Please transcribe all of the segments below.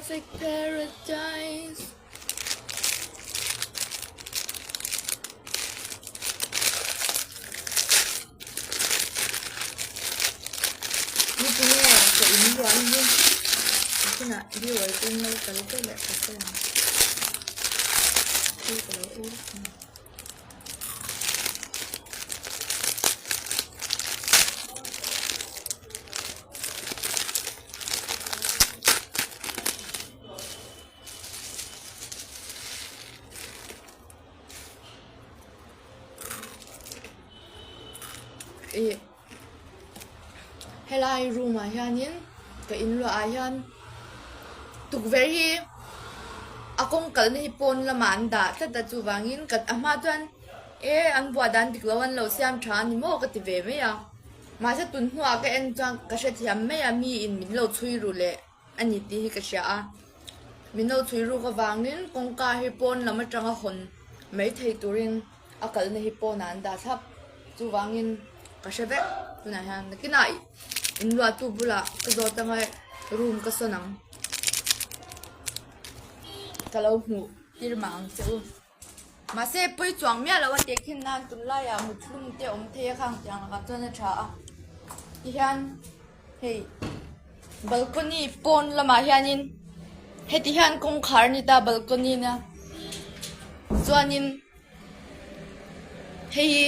Perfect paradise. Ni tinge ka in rual hi tunah viewer te in lo kal teuh leh ka sawi ang thil ka lo ei vek ang. Ih helai room ah hianin ka in luah ah hian tukverh hi a kawng kalna hi pawn lamah an dah tlat a chuvangin ka a hma chuan e an buah dan dik lo an lo siam tha a ni maw ka ti ve mai a mahse tun hnuah ka en chuan ka hrethiam mai a mi in min lo chhui ru leh. a ni tih hi ka hria a, min lo chhui ruk avangin kawngka hi pawn lam atanga hawn mai thei turin a kalna hi pawnah an dah thlap chuvangin ka hre vek tunah hian nakinah in luahtu bulah ka zawt anga room ka sawn ang ka lo hmuh tir mah ang che u. Mahse pawi chuang miah lo a tehkhin nan tunlaiah muthlum te awm thei a khang tiang lakah chuan a tha a tihian hei balcony pawn lamah hianin heti hian kawngkhar a ni ta balcony na chuanin hei hi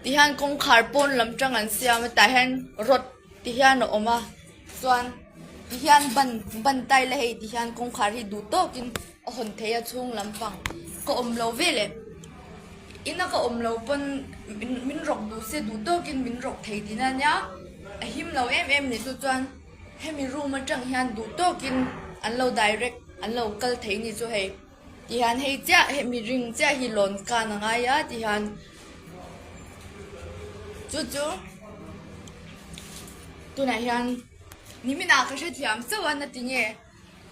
tihian kawngkhar pawn lam tang an siam a tah hian rod ti hian a awm a chuan tihian ban ban taila hei tihian kawngkhar hi duh tawkin. A hawn thei a chhung lampang ka awm lo vel e. Ina ka awm lo pawn min rawk duh se duh tawkin min rawk thei tihna ania. A him lo em em ni chu chuan hemi room atang hian duh tawkin an lo direct an lo kal thei ni chu hei. Tihian hei chiah hemi ring chiah hi lawn kan a ngai a tihian chu chu tunah hian niminah ka hrethiam chauh a na tinge.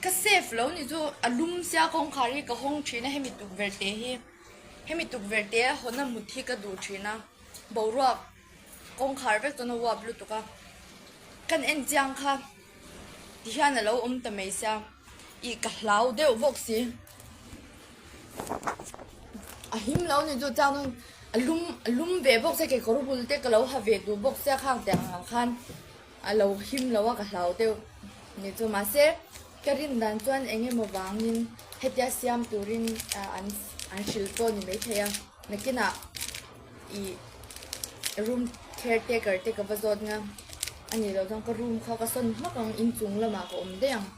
Ka safe lo ni chu a lum sia kawngkhar hi ka hawng thin a hemi tukverh te hi hemi tukverh te a hawn a mut hi ka duh thin a boruak kawngkhar vek chuan a uap lutuk a kan en chiang kha ti hian a lo awm ta mai sia ih ka hlau deuh bawk si a him lo ni chu chuan a lum a lum ve bawk sia kekawr bul te ka lo ha ve duh bawk sia khang tiang ang khan. A lo him lo a ka hlau deuh ni chu mahse ka rin dan chuan eng emaw vangin hetia siam turin an an hrilh pawh ni maithei a nakinah ih room caretaker te ka va zawt nga a nih loh chuan ka room kha ka sawn hmak ang inchung lamah ka awm daih ang.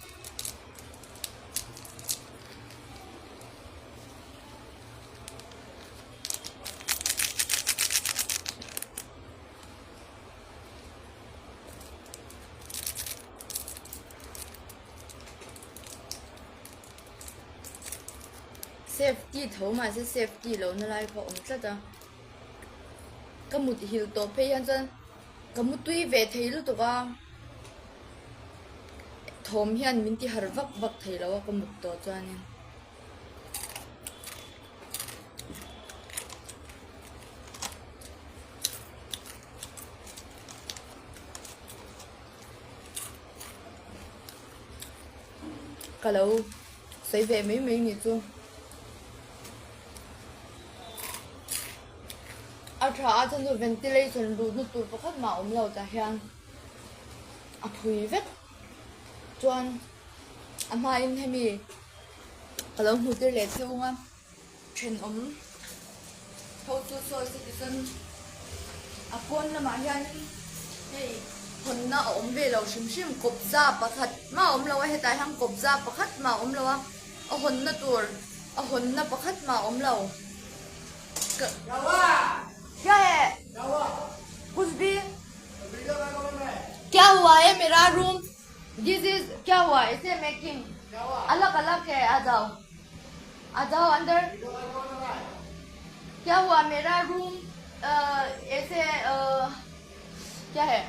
Safety tho mahse safety lo na lai kha a awm tlat a ka mut hil tawh phei hian chuan ka mu tui ve thei lutuk a thawm hian min ti harh vak vak thei lo a ka mut tawh chuanin. Ka lo sawi ve mai mai ni chu. A tha a chuan chu ventilation luhna tur pakhat mah a awm lo tah hian a phui vek chuan a hmain hemi ka lo hmu tir leh chhung a. Thenawm ho chu sawi se tichuan a pawn lamah hianin hei hawnna a awm ve lo hrim hrim kawpza pakhat mah a awm lo a hetah hian kawpza pakhat mah a awm lo a a hawnna tur a hawnna pakhat mah a awm lo ka kya hai kuch bhi kya hua hai mera room this is kya hua aise making alag alag hai aa jao. आ जाओ अंदर क्या हुआ मेरा रूम ऐसे क्या है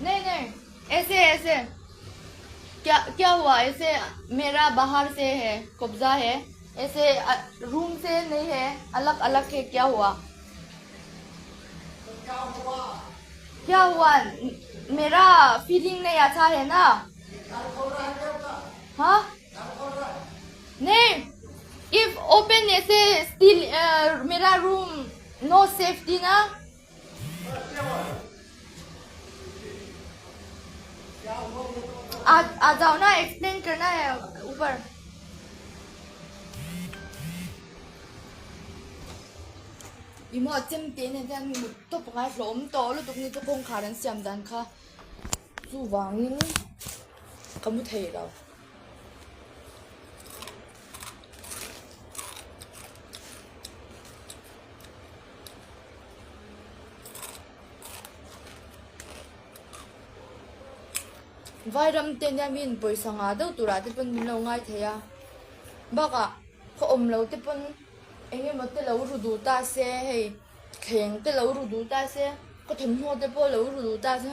नहीं नहीं ऐसे ऐसे क्या क्या हुआ ऐसे मेरा बाहर से है कब्जा है ऐसे रूम से नहीं है अलग अलग है क्या हुआ क्या हुआ? Mera feeling nahi acha hai na ha nahi if open aise still mera room no safety na आ आ जाओ ना explain करना है ऊपर I maw chem te nen hian mi mut tawp ngai hlawm tawh lutuk ni chu kawngkhar an siam dan kha chuvangin ka mu thei lo. Vairam te nia min pawisa ngah deuh turah te pawn min lo ngai thei a bakah khaw awm lo te pawn eng emaw te lo ru duh ta se hei thleng te lo ru duh ta se ka thawmhnaw te pawh lo ru duh ta se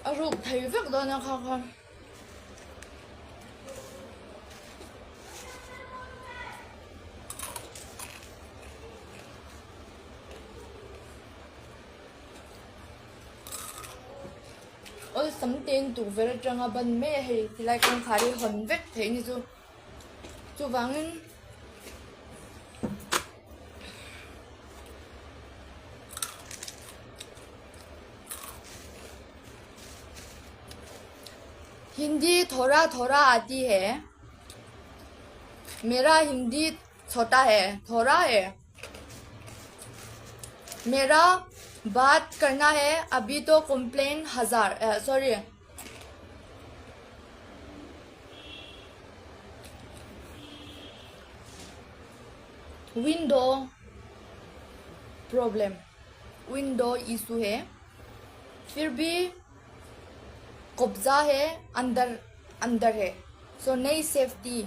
a ruk thei vek dawn a kha kha. Awlsam tein tukverh atanga ban mai a hei tilai kawngkhar hi hawn vek theih ni chu chuvangin Hindi thora thora aati hai mera Hindi chhota hai thora hai mera baat karna hai abhi toh complain hazar sorry window problem window issue hai phir bhi kabza hai andar andar hai so nahi safety.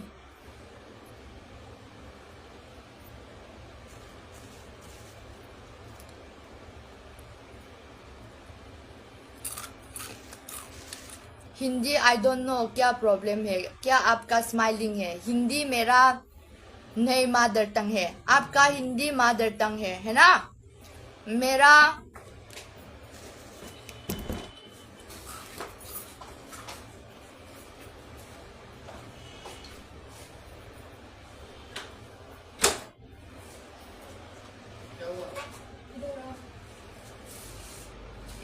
Hindi I don't know kya problem hai kya aapka smiling hai Hindi mera nahi mother tongue hai aapka Hindi mother tongue hai hai na mera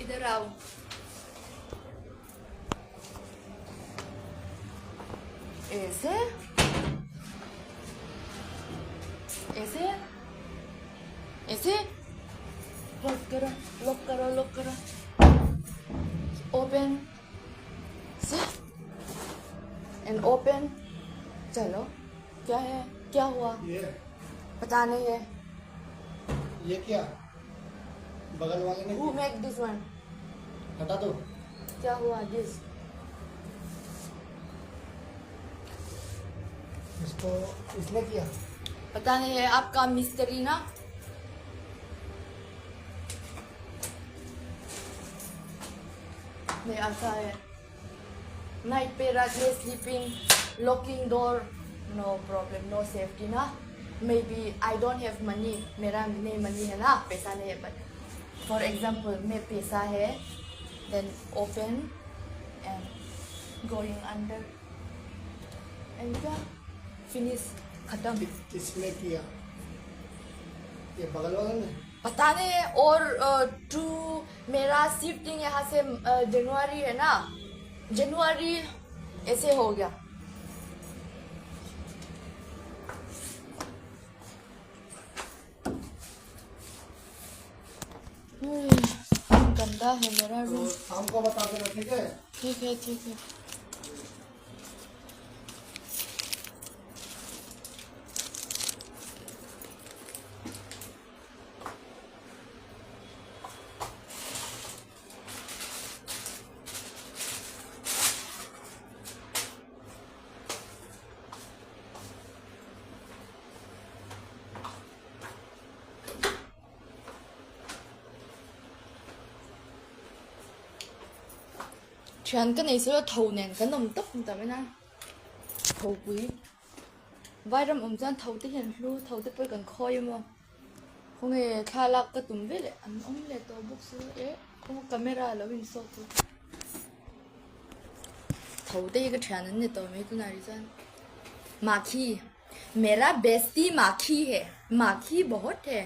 इधर आओ ऐसे ऐसे ऐसे lock करो lock करो lock करो open and open चलो क्या है क्या हुआ ये पता नहीं है ये क्या बगल वाले ने who make this one हटा दो क्या हुआ this इसको इसने किया पता नहीं है आपका मिस्त्री ना नहीं आता है नाइट पे रात में sleeping locking door no problem no safety ना maybe I don't have money मेरा नहीं मनी है ना पैसा नहीं है but for example मैं पैसा है then open and going under and क्या फिनिश खत्म किसने किया ये बगल वाले ने पता नहीं और टू मेरा शिफ्टिंग यहाँ से जनवरी है ना जनवरी ऐसे हो गया गंदा है मेरा तो रूम शाम को बता देना ठीक है ठीक है ठीक है Thian ka nei silo tho nen kan awm tawp ta mai na thopui vairam awm chuan tho te hian hlu tho te pawh hi kan khawi emaw khawnge thlalak ka tum ve leh an awm leh tawh bawk si e. Aw camera lo in sawt chu tho te hi ka thian an ni tawh mai tunah rih chuan Makhi mera bestie Makhi he Makhi bahut he.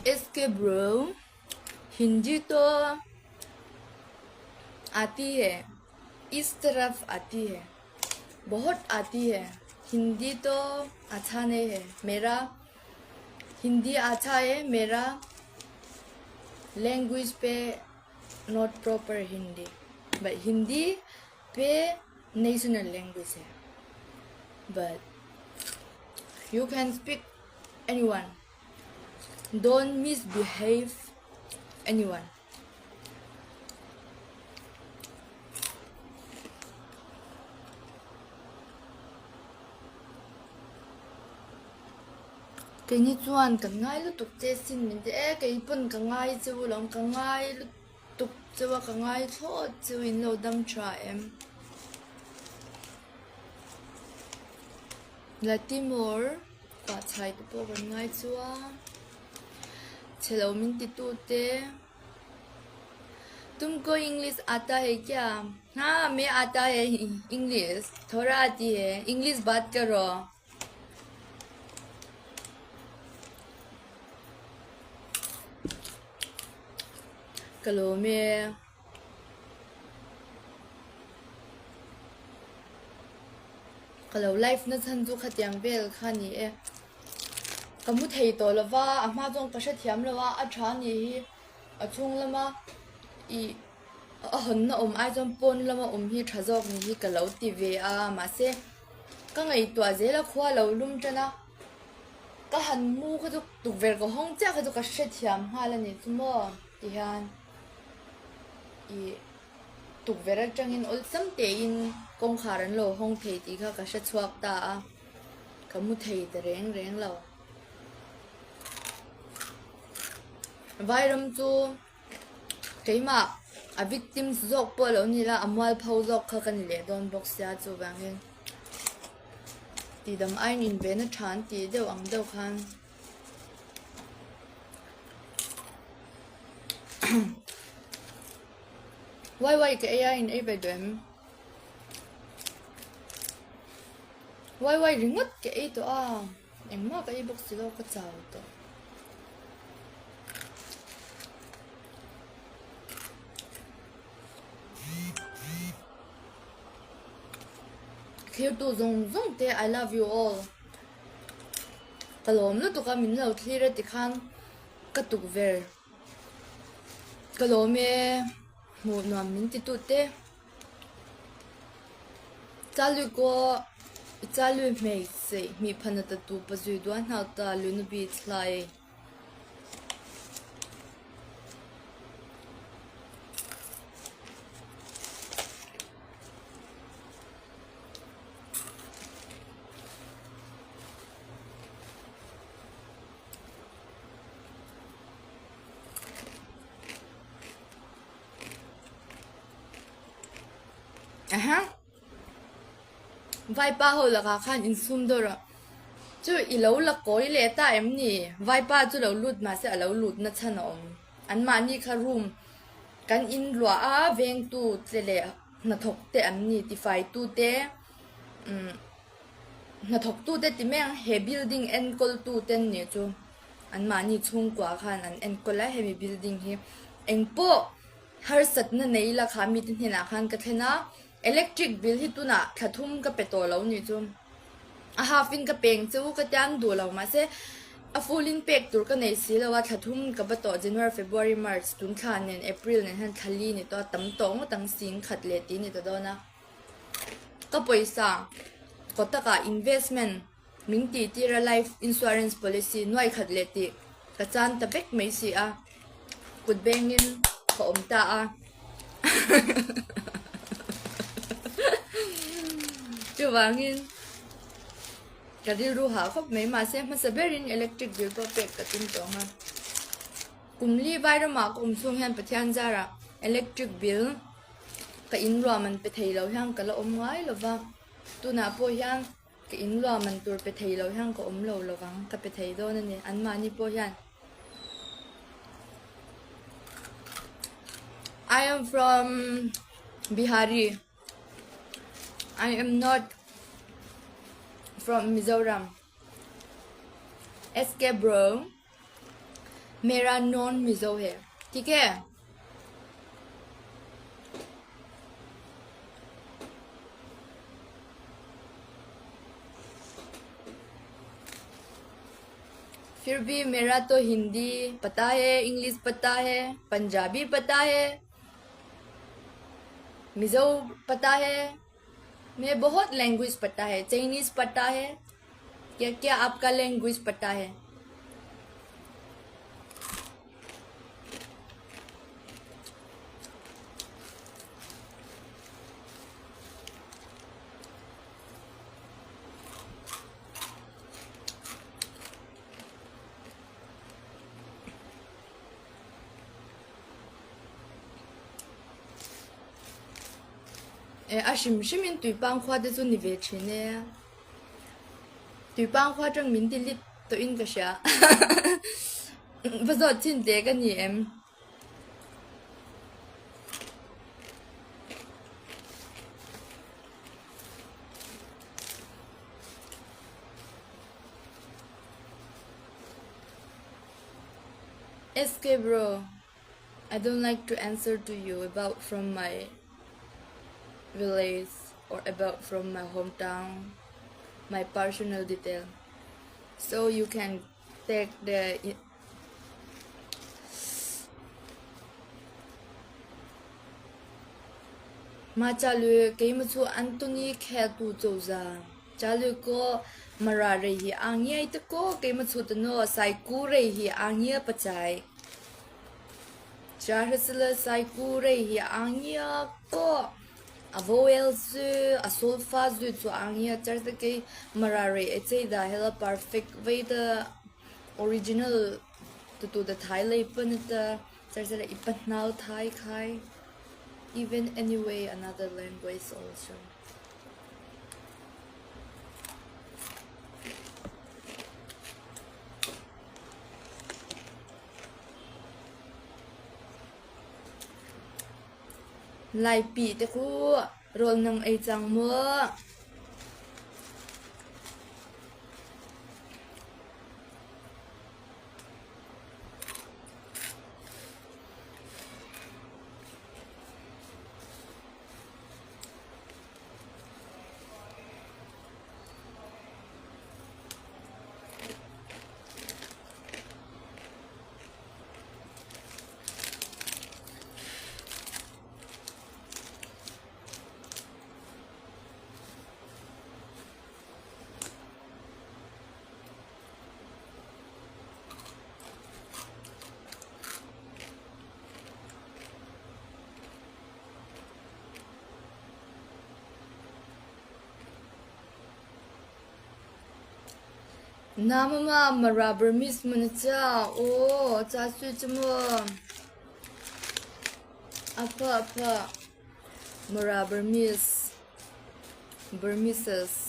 SK bro Hindi to aati hai is taraf aati hai bahut aati hai Hindi to acha nahi hai mera Hindi acha hai mera language pe not proper Hindi but Hindi pe national language hai but you can speak anyone don't misbehave anyone. Keini chuan kan ngai lutuk che sin min ti e kei pawn ka ngai cheu lo ka ngai lutuk cheu a ka ngai thlawt cheu in lo dam tha em. Latimore pahchhai te pawh kan ngai chu a chhe lo min ti tu te tumko english aata hai kya haa main aata hai english thoda aati hai english baat karo. Ka lawm e. Ka lo live na chhan chu khatiang vel kha ni e. Ka mu thei tawh lo va, a hma chuan ka hrethiam lo a, a tha ni hi a chhung lama ih a hawnna awm ai chuan pawn lama awm hi tha zawk ni hi ka lo ti ve a, mahse ka ngaihtuah zel a khua lo lum tan a, ka han mu kha chu tukverh ka hawng chiah kha chu ka hrethiam nghal a ni chu maw ti hian ih. Tukverh atangin awlsam tein kawngkhar an lo hawng thei tih kha ka hre chhuak ta a, ka mu thei ta reng reng lo. Vairam chu keimah a victims zawk pawh lo ni la, a mualpho zawk kha ka ni leh dawn bawk sia chuvangin tihdam aiin invenna tha an tih deuh ang deuh khan. Wai wai ka ei a in ei ve duh em? Wai wai ringawt ka ei tawh a, engmah ka ei bawk si lo ka chau tawh. Thlir tu zawng zawng te I love you all. Ka lawm lutuk a min lo thlir a tikhan ka tukverh ka lawm e hmuh nuam min ti tut te Chalui kaw Chalui hmeichhe hmih phana ta tu pa zui duah hnau ta Luna Beach hlai. Aha. Vaipa ho lakah khan insum deuh rawh. Chu i lo la kawi leh ta em ni? Vaipa chu lo lut mahse a lo lut na chhan a awm. Anmahni kha room kan in luah a vengtu tle leh hnathawk te an ni tifaitu te umm hnathawk tu te ti mai ang he building enkawl tu te an nih chu anmahni chhungkua khan an enkawl a hemi building hi engpawh harsatna nei la kha mite hnenah khan ka thlen a electric bill hi tunah thla thum ka pe tawh lo nih chu. A half in ka peng chu ka tiang duh lo mahse a full in pek tur ka nei si lo a thla thum ka va tawh January February March tun thla nen April nen hian thla li ni tawh a tam tawh ngawt ang sing khat leh tih ni ta dawn a ka pawisa kawt takah investment. Min tih tir a life insurance policy nuai khat leh tih ka chan ta vek mai si a, kut bengin ka awm ta a. Chuvangin ka rilru hah khawp mai mahse hmasa berin electric bill pawh pek ka tum tawh ang a. Kum li vai ramah ka awm chhung hian Pathian zarah electric bill ka in ruahman pe thei lo hian ka la awm ngai lo va, tunah pawh hian ka in ruahman tur pe thei lo hian ka awm lo lo vang, ka pe thei dawn a ni, anmahni pawh hian. I am from Bihari, I am not from Mizoram. SK bro. मेरा नॉन मिजो है ठीक है फिर भी मेरा तो हिंदी पता है इंग्लिश पता है पंजाबी पता है मिजो पता है मैं बहुत लैंग्वेज पता है चाइनीज पता है क्या क्या आपका लैंग्वेज पता है Eh a hrim hrim in tuipang khua te chu ni ve thin e. Tuipang khua atang min delete tawh in ka hria. Va zawt chin teh ka ni em. SK bro. I don't like to answer to you about from my village or about from my hometown, my personal detail. So you can take the Ma chalu keima chu Anthony kheltu cozah chalu ko mara rei hi aa ngiai te ko keima chu tano saiku rei hi aa ngia pachai. Chahrasila saiku rei hi aa ngia ko a vowel cu a solfa zu cu aa ngia char te kei mara rei a cei da hela perfect vei da original tutu da thai lei pan ta charsala i patnau thai khai even anyway another language also. Laipi te khu rawl nang ei cang maw? Na mama mara Burmese mun cha o cha su chu mu apa apa mara Burmese Burmeses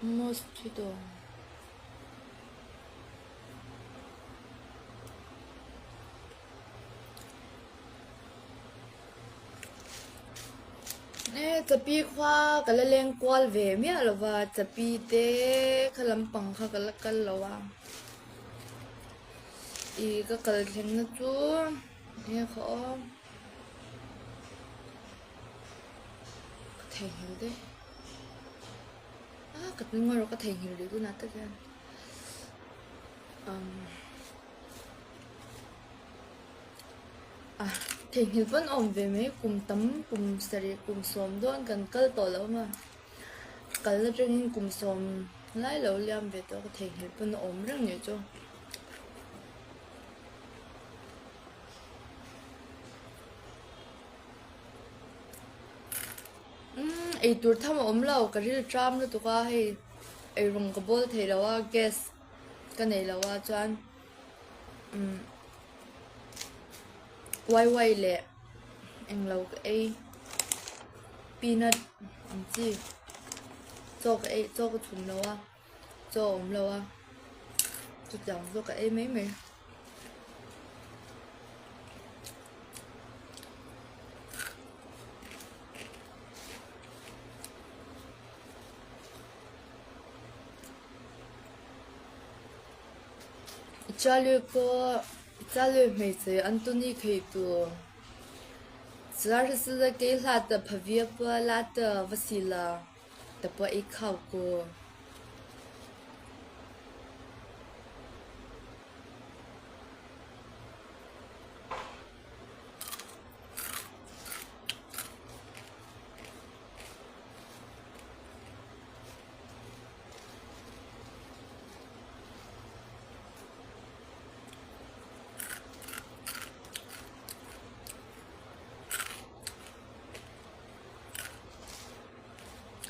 Mosquito. E chapi khua ka la leng kual ve miah lo va chapi te kha lampang kha ka la kal lo a ih ka kal thleng na chu enge kha aw. theihnghilh daih a ka tun ngawi rawh ka theihnghilh rih tunah tak hian umm a theihnghilh pawn a awm ve mai kum tam kum sarih kum sawm dawn kan kal tawh loh a kalna atangin kum sawm lai lo liam ve tawh ka theihnghilh pawn a awm reng nih chu. Umm eitur tham a awm lo ka ril tram lutuk a hei eirawng ka bawl thei lo a gas ka nei lo a chuan umm waiwai leh englo ka ei peanut ang chi chaw ka ei chaw ka chhum lo a chaw a awm lo a chutiang chu ka ei mai mai. Italy pawh Italy hmeichhe Anthony kheitu te pawh ei khau ku.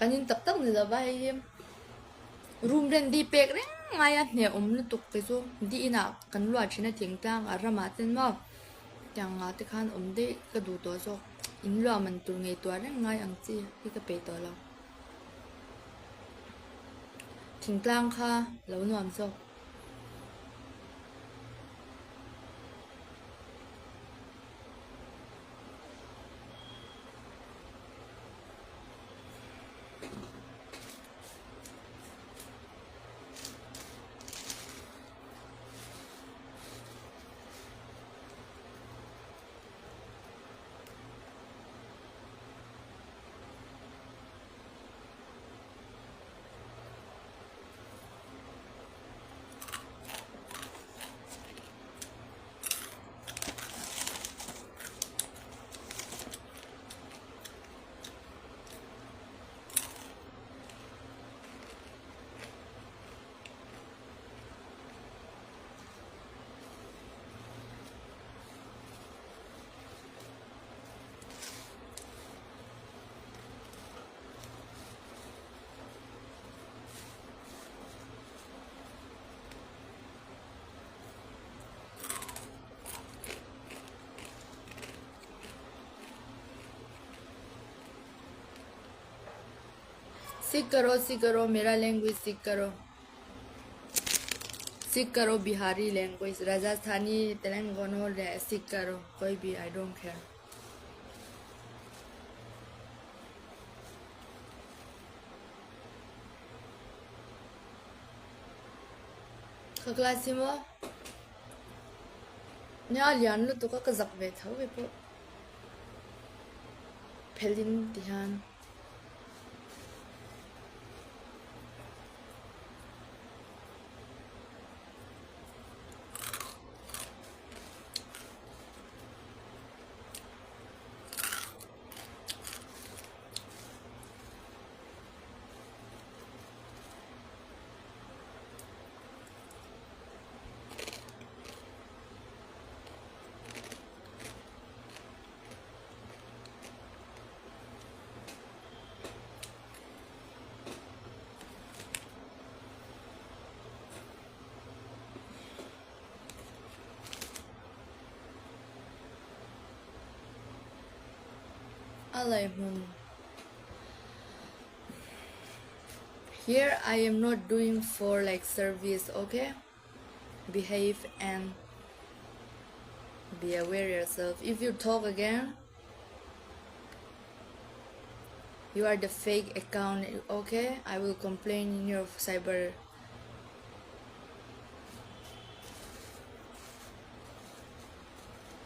Kan in tak tak ni lova hei hi room rent di pek reng ngai a hneh awm lutuk te chu di inah kan luah thin a thingtlang a ramah ten maw tiang ah te khan awm daih ka duh tawh zawk in luah man tur ngei tuah reng ngai ang chi hi ka peih tawh lo thingtlang kha lo nuam zawk. सीख करो सीख करो मेरा लैंग्वेज सीख करो सीख करो बिहारी लैंग्वेज राजस्थानी तेलंगाना सीख करो कोई भी I don't care Ka class hi maw nia lian lutuk a ka zak ve tho ve pawh phelhin ti hian. A laihmun. Here I am not doing for like service, okay? Behave and be aware yourself. If you talk again, you are the fake account, okay? I will complain in your cyber.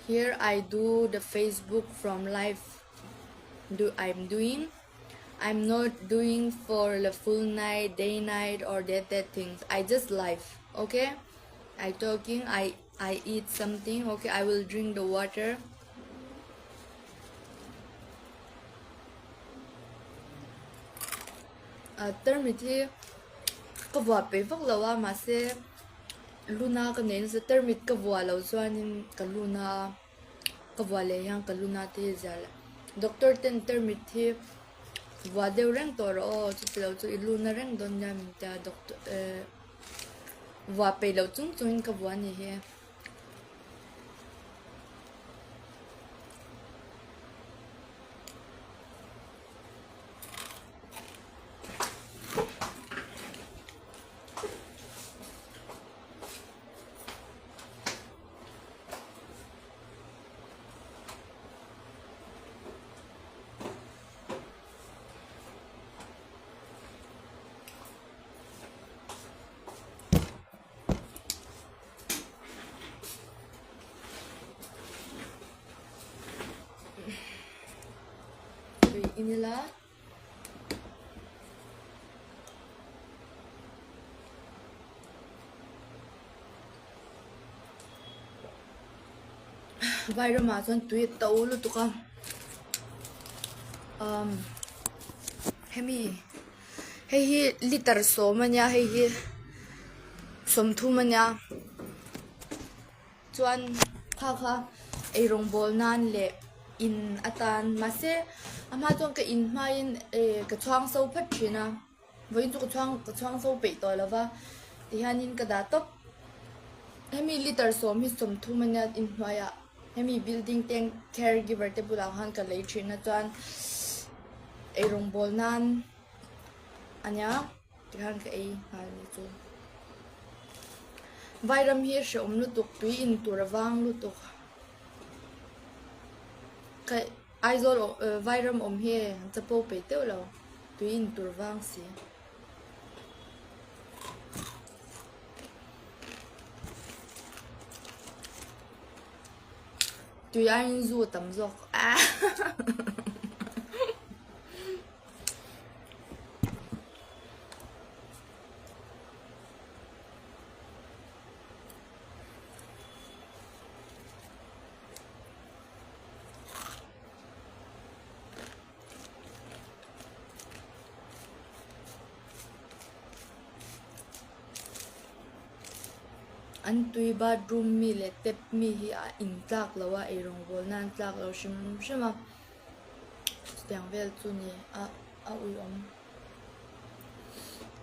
Here I do the Facebook from live do I'm doing. I'm not doing for the full night, day night or that that things. I just live, okay? I talking, I I eat something, okay? I will drink the water. Uh, tarmit hi ka vua pe vak lo a mahse luna ka nei nasa tarmit ka vua lo chuanin ka luna Ka vuah leh hian ka luna te hi zia la. Doctor ten tarmit hi vuah deuh reng tawh rawh aw chuti lo chu i luna reng dawn nia min tia doctor eh vuah peih loh chung chungin ka vuah a ni hi. Tui in ila. Vai ramah chuan tui a to lutuk a umm hemi hei hi liter sawm a nia hei hi sawmthum a nia chuan kha kha eirawng bawl nan leh in atan mahse a hma chuan ka in hmain eh ka chhuang so phat thin a. Vawiin chu ka chhuang ka chhuang zo peih tawh lo va tihianin ka dah tawp hemi liter sawm hi sawmthum ania inhnuaiah hemi building te care giver te bulah khan ka lei thin a chuan eirawng bawl nan ania tikhan ka ei nghal ni chu vairam hi hrehawm lutuk tui in tur a vang lutuk ka Aizawl vairam awm hi chapo peih teuh lo. Tui in tur vang si. Tui aiin zu a tam zawk. An tui bathroom mi leh tap mi hi a in tlak lo a eirawng bawl nan tlak lo hrim hrim a chutiang vel chu ni a a uiawm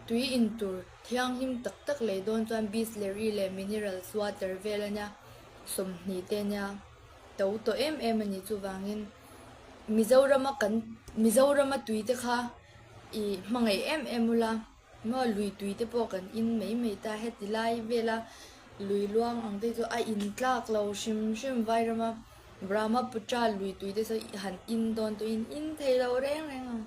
tui in tur thianghlim tak tak lei dawn chuan bisleri leh minerals water vel ania 20 te ania to tawh em em a ni chuvangin. Mizorama kan Mizorama tui te kha ih hmangaih em em ula maw lui tui te pawh kan in mai mai ta heti lai vela lui luang ang te chu a in tlak lo hrim hrim vairama Brahmaputra lui tui te chu han in dawn tawhin in thei lo reng reng ang.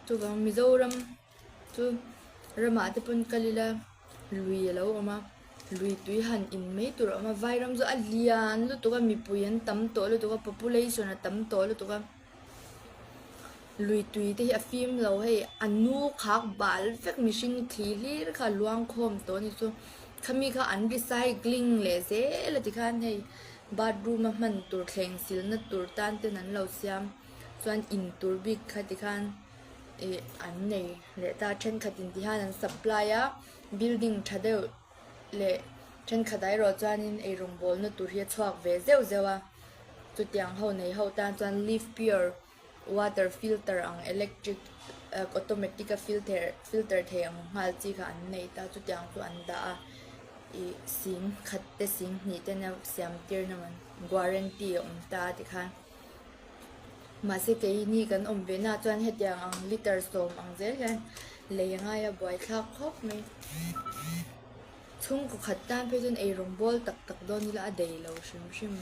Chuvang Mizoram chu ramah te pawn kal ila lui a lo awm a lui tui han in mai tur a awm a vairam chu a lian lutuk a mipui an tam tawh lutuk a population a tam tawh lutuk a lui tui te hi a fim lo hei a nu khak bal vek mihring thli hlir kha a luang khawm tawh a ni chu khami kha an recycling leh zel a tikhan hei bathroom a hman tur thleng silna tur tan ten an lo siam. Chuan in tur bik kha tikhan ih an nei leh ta thenkhat in tihian an supply a building tha deuh leh thenkhat ah erawh chuanin eirawng bawlna tur hi a chhuak ve zeuh zeuh a chutiang ho nei ho tan chuan live pure water filter ang electric automatic a filter filter thei ang nghal chi kha an nei ta chutiang chu an dah a ih sing khat te sing hnih te nia siam tir na man guarantee a awm ta tikhan. Mahse keini kan awm ve na chuan hetiang ang liter sawm ang zel hian lei a ngai a buaithlak khawp mai. Chhungkaw khat tan phei chuan eirawng bawl tak tak dawn ila a dei lo hrim hrim.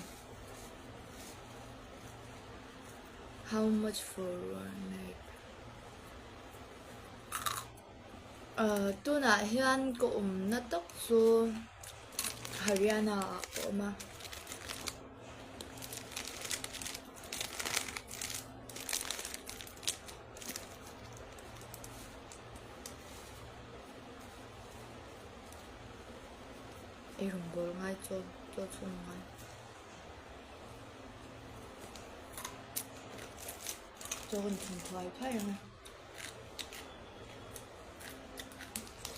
How much for one night? Ahh tunah hian ka awmna tak chu Haryana ah ka awm a. Ei rawngbâwl ngai chaw chaw chhun ngai. Chaw kan chhun thuai thuai ang a.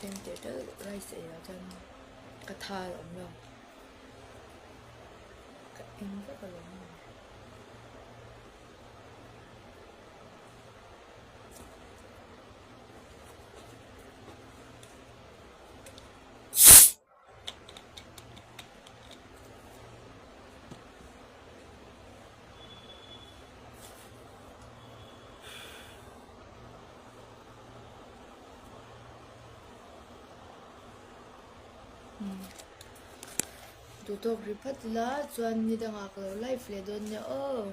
Tlem teh ṭeuh rice ei ah chuan ka tha a awm lo. Ka eng vek alawm. Duhtawk ri phat ila chuan ni dangah ka lo live leh dawn nia aw.